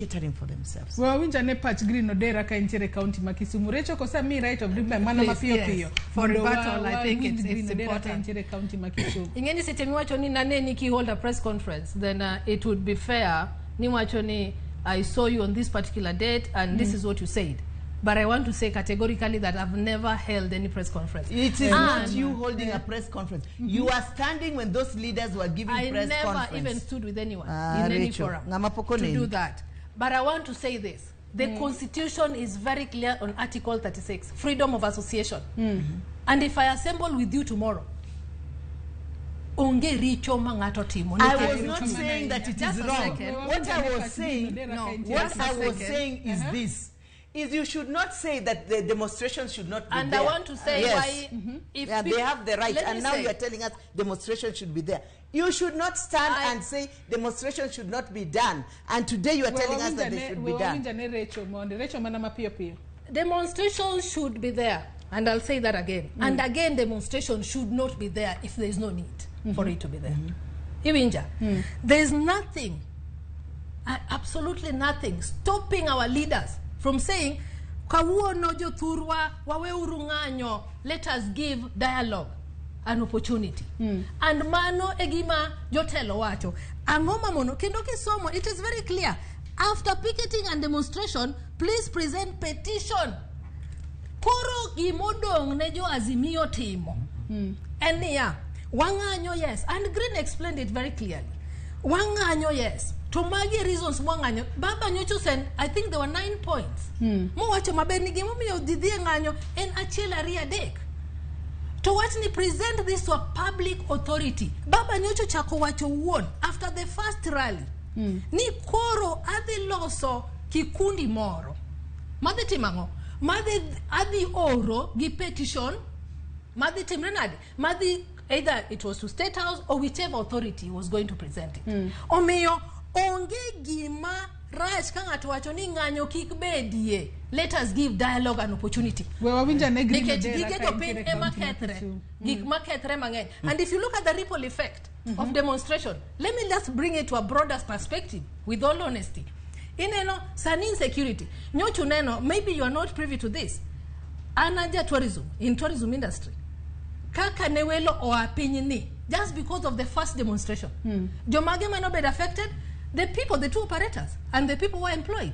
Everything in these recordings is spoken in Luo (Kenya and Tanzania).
Catering for themselves. We wawinj ane pach Green Odera ka entiere e county ma Kisumu. Recho kosemi right of reply mano Please, mapiyo yes. piyo. For Mondo rebuttal, I think wawinj it's Green Odera ka important. entiere e county ma Kisumu. Ing'eni seche miwacho ni naneni ki hold a press conference, then it would be fair niwacho ni I saw you on this particular date and this is what you said. But I want to say categorically that I've never held any press conference. It is not And you holding a press conference. You are standing when those leaders were giving I press never conference. even stood with anyone Ah, in any Rachel, forum ng'ama pok to oneni. Do that. But I want to say this. The Constitution is very clear on Article 36, freedom of association. And if I assemble with you tomorrow, onge richo ma ng'ato timo. I Nikech- was not saying that it Just is a wrong. second. What I was saying, No, what just a I was second. saying is this: is you should not say that the demonstration should not be And there. I want to say Yes. why if Yeah, they have the right, Let and me now say, you are telling us demonstration should be there. You should not stand and say demonstration should not be done. And today you are telling us that they should be done. Wawinj ane Recho mondo. Recho mana mapiyo piyo. Demonstration should be there, and I'll say that again. And again, demonstration should not be there if there is no need for it to be there. Iwinja, there is nothing, absolutely nothing stopping our leaders from saying, "Kawuono jothurwa waweuru ng'anyo, let us give dialogue an opportunity." And mano e gima jotelo wacho. Ang'o mamono? Kendo kisomo, it is very clear. After picketing and demonstration, please present petition. Koro gimodong' ne jo Azimio timo en niya, wang'anyo, yes, and Green explained it very clearly. Wang'anyo, yes, to magi e reasons mwang'anyo. Baba nyocho send, I think there were nine points mowacho maber ni gimomiyo ji dhi e ng'anyo en achiel, ariyo, adek. To wach ni present this to a public authority. Baba nyocho chako wacho wuon after the first rally ni koro adhi loso kikundi moro madhi timo ang'o, madhi adhi oro gi petition madhi timre nade, madhi either it was to State House or whichever authority was going to present it. Omiyo onge gima rach ka ng'ato wacho ni ng'anyo kik bedie, let us give dialogue an opportunity. We wawinj ane Green Nikech Odera gige ka jopiny entiere ema county ma kethre, Kisumu. gik makethre mang'eny. And if you look at the ripple effect of demonstration, let me just bring it to a broader perspective. With all honesty, ineno sani insecurity nyocha uneno, maybe you are not privy to this. An aja tourism, in tourism industry, kaka ne welo oa pinyni just because of the first demonstration. Jomage mane affected? The people, the tour operators and the people who are employed.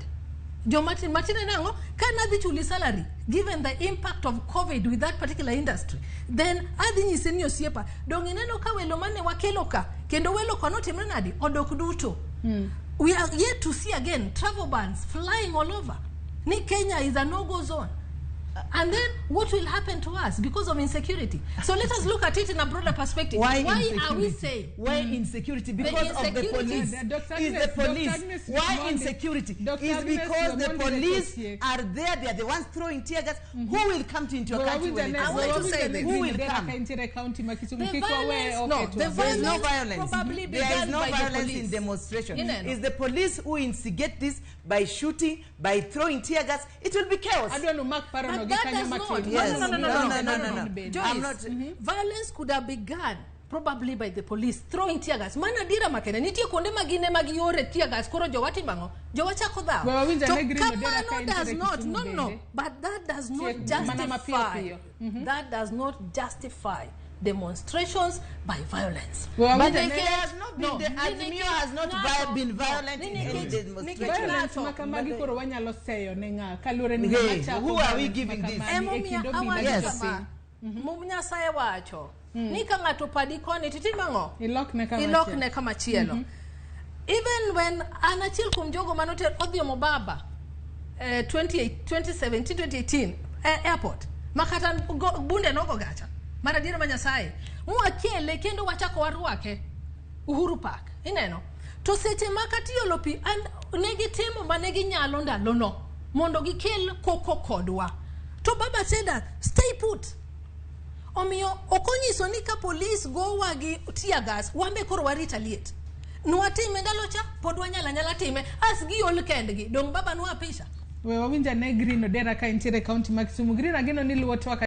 Jomati matine nang'o ka nadhi chuli salary, given the impact of COVID with that particular industry, then adhi nyise ni osiepa dong ineno ka welo mane wakelo ka kendo welo ka notimre nadi odok duto. We are yet to see again travel bans flying all over ni Kenya is a no-go zone. And then what will happen to us because of insecurity? So let us look at it in a broader perspective. Why Are we insecurity? saying Why insecurity? Because of the insecurity- police. Dr. Is the Agnes- Dr. police. Agnes Why Omondi- insecurity? Dr. Is Agnes because the Omondi police Rekosie. are there. They are the ones throwing tear gas. Who will come to into your We country wawinj when it ane- is I want like to this? say this. Who will Odera come? ka entiere county ma Kisumu. The Kik wawe violence- no, oketwa. the There is no violence violence. probably There is began no by the violence in police. demonstration. Ineno. It's the police who instigate this by shooting, by throwing tear gas. It will be chaos. Adwa ni umak paro no But gi that kanyo does not. matin. Yes. No, no, no, no, No, no, no, no, no, no. Joyce, I'm not- violence could have begun probably by the police throwing tear gas. Mana dira makene nitie kuonde ma gine ma giore tear gas, koro jowa timo ang'o? Jowa chako dhaw. We wawinj To ane Green Odera ka kamano does entiere not, Kisumu no, bende. but that does not Tiek mana mapiyo justify. Piyo. That does not justify demonstrations by violence. We wawinj But ane- There has not been, No, the Azimio has not been violent in any demonstration. Violence ma kamagi koro wanyalo seyo ne ng'a kaluwore ni Hey, ng'ama chako who are we violence giving ma this? kamagi e Emomiyo kind obila awacho gi Yes. kama, jopiny. Mum Nyasaye wacho ni ka ng'ato padi koni titimo ang'o? Ilokne kama Ilokne kamachielo. Even when an achiel kuom jogo manoter odhi omo baba 2017 2018 airport makata bunde nogo gacha mar adiera ma Nyasaye mwakele kendo wachako warwake Uhuru Park. Ineno to seche ma kata iolo pi and ne gitimo mane ginyalo ndalono mondo gikel koko kodwa, to baba said that stay put. Omiyo ok onyiso ni ka polis gowa gi tear gas wambe koro warita liet nwatime ndalo cha pod wanyalo anyala time as giol kendgi dong baba nwapisha. We wawinj ane Green Odera ka entiere e county ma Kisumu. Green, ageno ni luwo twak.